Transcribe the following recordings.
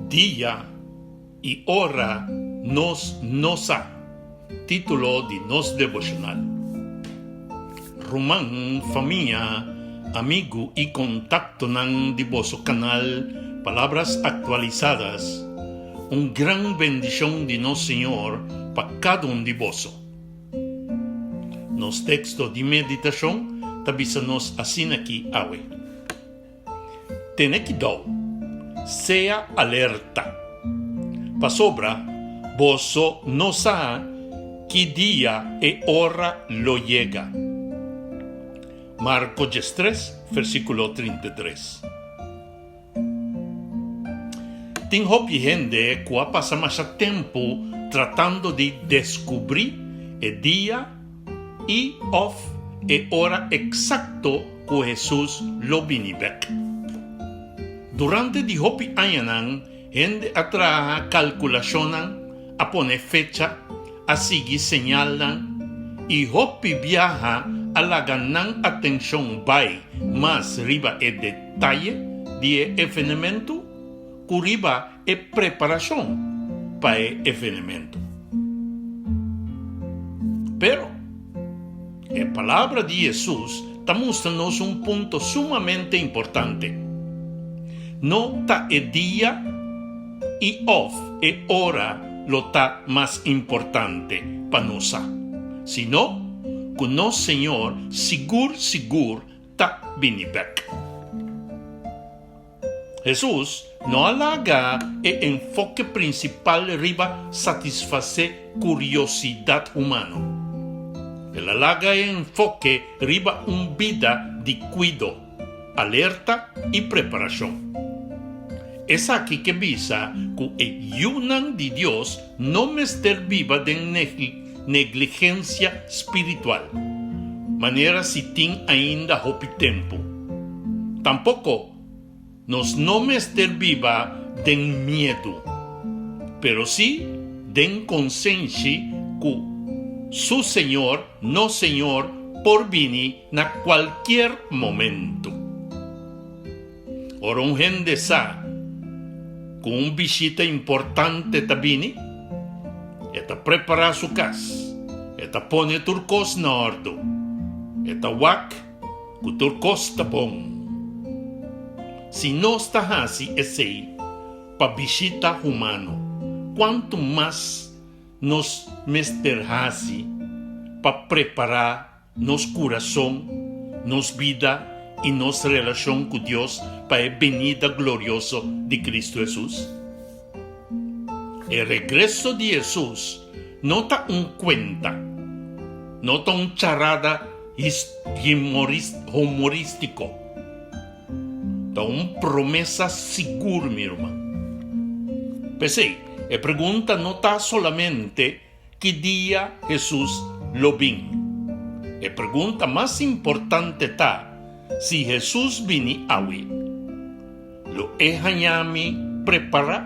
Dia i ora nos no sa, título di nos devoshonal. Ruman, famia, amigu i kontaktonan di boso kanal Palabras Actualizadas, un gran bendishon di nos Señor pa kada un di boso. Nos teksto di meditashon ta bisa nos asin'aki awe. Tene kidou, sea alerta, pasobra boso no sa ki dia e ora lo yega. Marko diestres, versíkulo 33. Tin hopi hende ku a pasa masha tempu tratando di deskubrí e dia i òf e ora eksakto ku Hesus lo bini bèk. Durante di hopi añanan hende a traha kalkulashonnan, a pone fecha, a sigui señalnan i hopi biaha a laga nan atenshon bai mas riba e detaye di e evenementu ku riba e preparashon pa e evenementu. Pero, e palabra di Hesus ta mustra nos un punto sumamente importante. No ta e dia i òf e ora lo ta mas importante pa nos sa, sino ku nos Señor sigur sigur ta bini bèk. Hesus no a laga e enfoke prinsipal riba satisfasé kuriosidat humano. El a laga e enfoke riba un bida di kuido, alerta i preparashon. Esaki ke bisa ku e yunan di Dios no mester biba den negligensia spiritual, manera si tin ainda hopi tempu. Tampoko nos no mester biba den miedu, pero sí den konsenshi ku su Señor, nos Señor, por bini na kualkier momentu. Ora un hende sa ku un bishita importante ta bini, e ta prepará su kas, e ta pone tur kos na òrdu, e ta wak ku tur kos ta bon. Si nos ta hasi esei pa bishita humano, kuantu mas nos mester hasi pa prepará nos kurason, nos bida i nos relashon ku Dios pa e benida glorioso di Kristu Hesus? E regreso di Hesus no ta un kuenta, no ta un charada humorístiko, ta un promesa sigur, mi ruman. P'esei, e pregunta no ta solamente Ki dia Hesus lo bin? E pregunta mas importante ta, Si Hesus bini awe, lo e haña mi prepará?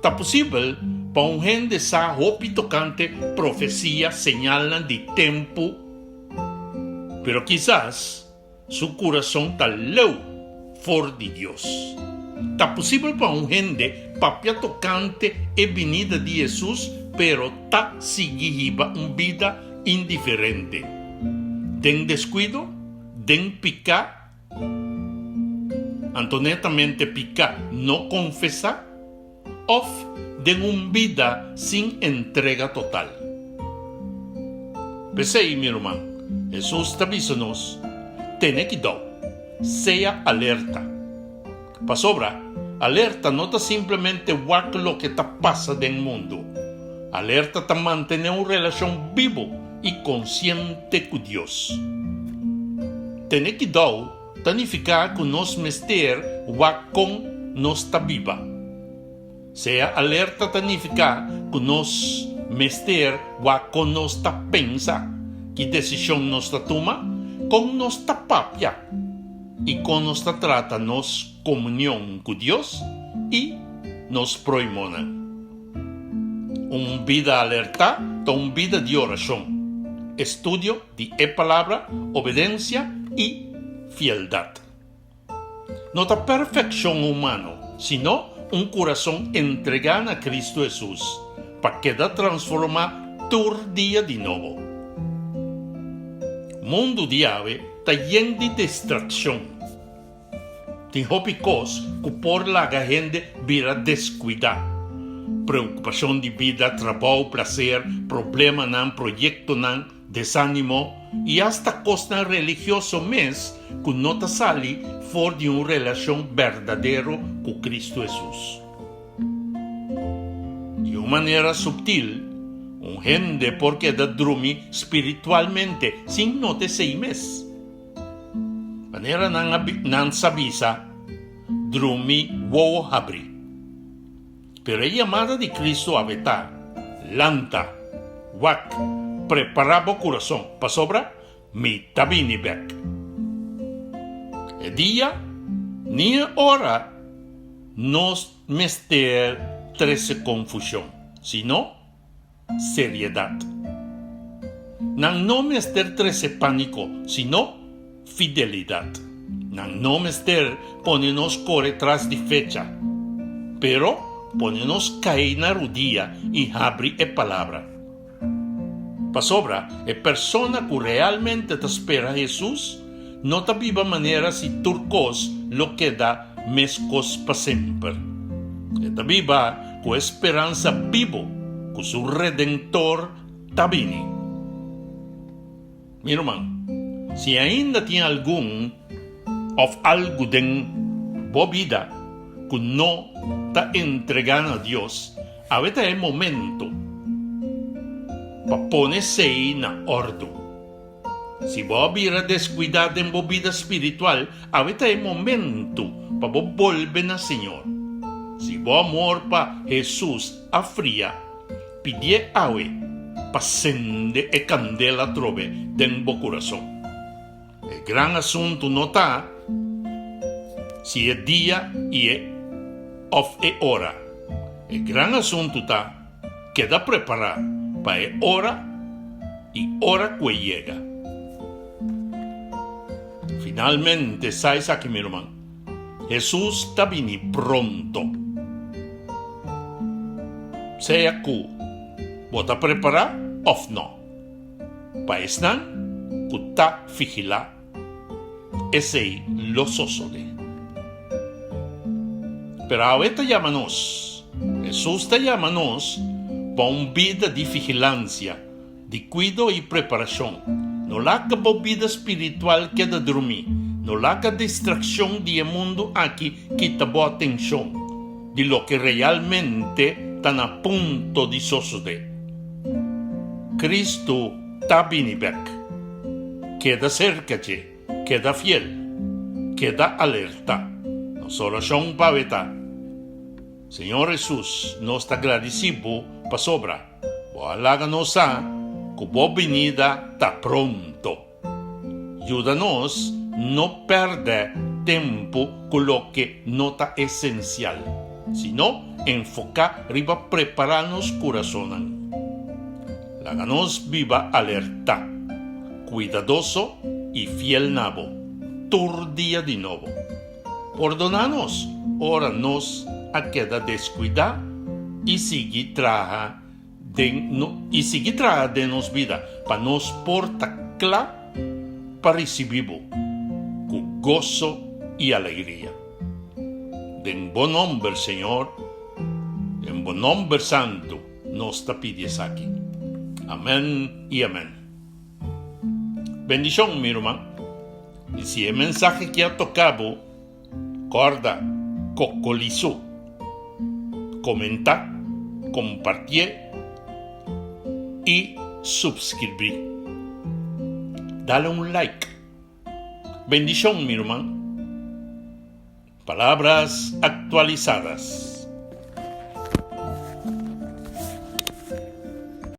Ta posibel pa un hende sa hopi tokante profesia, señalnan di tempu, pero kisas Su kurason ta leu for di Dios. Ta posibel pa un hende papia tokante e binida di Hesus pero ta sigui hiba un bida indiferente, den deskuido, den piká, anto netamente piká no konfesá, òf den un bida sin entrega total. P'esei, mi ruman, Hesus ta bisa nos, Tene kidou, sea alerta. Pasobra, alerta no ta simplemente wak loke ta pasa den mundu. Alerta ta mantené un relashon bibu i konsiente ku Dios. Tene kidou Ta nifiká ku nos mester wak kon nos ta biba. Sea alerta ta nifiká ku nos mester wak kon nos ta pensa, ki desishon nos ta tuma, kon nos ta papia i kon nos ta trata nos komunion ku Dios i nos proimonan. Un bida alertá ta un bida di orashon, estudio di e Palabra, obedensia i fieldat. No ta perfekshon humano. sino un kurason entregá na Kristu Hesus pa keda transformá tur dia di nobo. Mundu di awe ta yen di distrakshon. Tin hopi kos ku por laga hende bira deskuidá. Preokupashon di bida, trabou, plaser, problemanan, proyektonan, desánimo i asta kosnan religioso mes ku no ta sali for di un relashon berdadero ku Kristu Hesus. Di un manera subtil, un hende por keda drumi spiritualmente sin nota esei mes. Manera nan a nan sa bisa, Drumi wowo habri. Pero e yamada di Cristo awe ta, Lanta, wak, prepara bo curason, pasobra Mi ta bini bek. E dia ni e ora no mester trece confusion, sino seriedat. Nan no mester trese pániko, sino fidelidat. Nan no mester pone nos kore tras di fecha, pero pone nos kai na rudia i habri e Palabra. Pasobra e persona ku realmente ta spera Hesus no ta biba manera si tur kos lo keda meskos pa semper. E ta biba ku e speransa bibu ku su Redentor ta bini. Mi ruman, si ainda tin algun òf algu den bo bida ku no ta entregá na Dios, awe ta e momento pa pone esei na òrdu. Si bo a bira descuidá den bo bida spiritual, awe ta e momento pa bo bolbe na Señor. Si bo amor pa Hesus a fria, pidié awe pa sende e candela atrobe den bo curason. E gran asuntu no ta si e dia i e of e ora. E gran asuntu ta keda prepará pa e ora i ora ku e yega. Finalmente, sa esaki mi ruman, Hesus ta bini pronto. Sea ku bo ta prepará òf nò. Pa esnan ku ta vigilá, esei lo sosodé. Pero awe ta yama nos, Hesus ta yama nos pa un bida di vigilansia, di kuido i preparashon. No laga bo bida spiritual keda drumí. No laga distrakshon di e mundu aki kita bo atenshon di loke realmente ta na punto di sosodé. Cristo ta bini bek. Keda serka dje, keda fiel, keda alerta. Nos orashon pa awe ta, Señor Hesus, nos ta gradisí bo pasobra bo a laga nos sa ku bo binida ta pronto. Yuda nos no pèrdè tempu ku loke no ta esensial, sino enfoká riba prepará nos kurasonnan. Laga nos biba alertá, kuidadoso i fiel na bo tur dia di nobo. Pordoná nos ora nos a keda deskuidá i sigui traha den no i sigui traha den nos bida pa nos por ta kla pa risibí bo ku goso i alegria. Den bo nomber, Señor, den bo nomber santu nos ta pidi esaki. Amen i amen. Bendishon, mi ruman. I si e mensahe ki a toka bo, Kòrda, kokoliso. Komentá, kompartié i supskirbí. Dale un like. Bendishon mi ruman. Palabras actualizadas.